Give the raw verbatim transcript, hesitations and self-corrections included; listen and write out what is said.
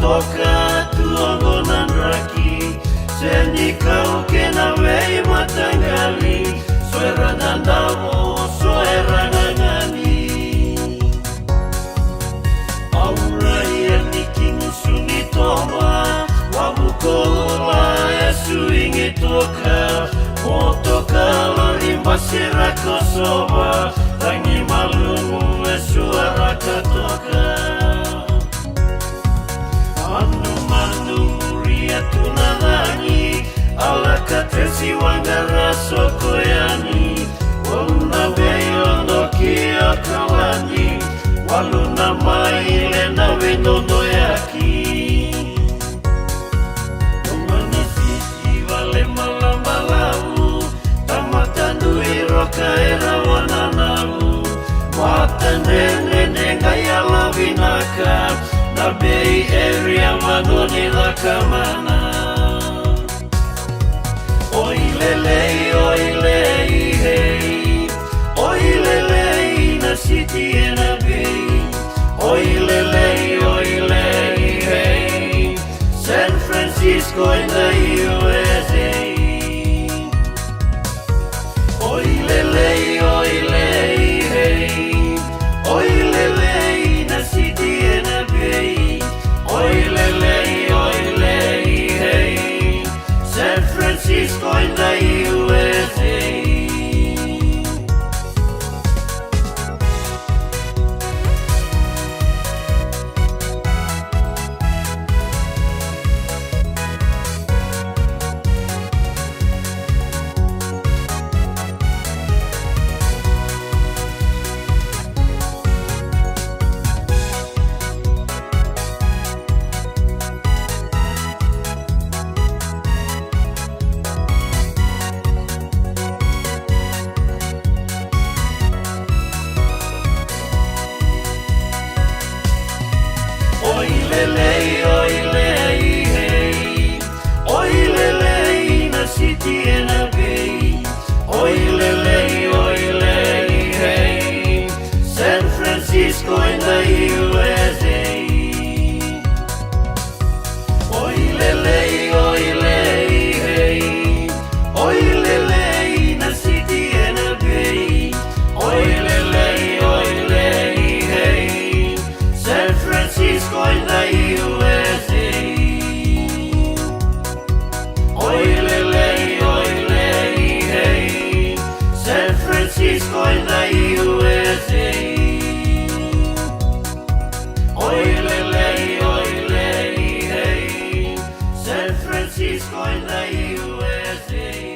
Oka tu oqo na draki, se ni kau kei na veimataqali, so era dadabe, so era gagani. Au rai yani ki gusu ni toba, wavu koula e swingi toka, motoka, lori, basi ra kosova, cagi malumu e suaraka toka. Manumanu, muria tu na cagi, Alakatresi, Waqara, Sokoyani, Waunabei, Odokia, Kalani, Walu na Maile, na veidodoyaki. Loma ni siti, Vale, Malabalavu, Tamata, Dui, Roka, era wananavu, Matadredredre, qai yalovinaka, na Bay Area, vaqo ni cakamana. Oi lelei, oi lei, hei. Oi lelei, na siti ena Bay. Oi lelei, oi lei, hei. San Francisco in the U S A. Oi lelei, oi lei, hei. Oi lelei, na siti ena Bay. Oi lelei, oi lei, hei. San Francisco in the U S A. Oi lelei, oi lei, hei. Oi lelei, na siti ena Bay. Oi lelei, oi lei, hei. San Francisco in the U S A. Oi lelei, oi lei, hei. Oi lelei, na siti ena Bay. Oi lelei, oi lei, hei. San Francisco in the U S A. Oi lelei, oi lei, hei. San Francisco in the U S A. Oi lelei, oi lei, hei. San Francisco in the U S A.